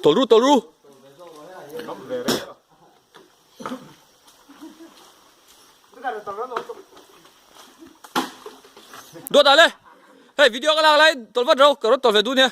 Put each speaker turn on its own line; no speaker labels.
Tawlh ru tawlh ru. Duat ah le. Hei video ka lak lai tawlh vat ro ka rawn tawlh ve duh nia.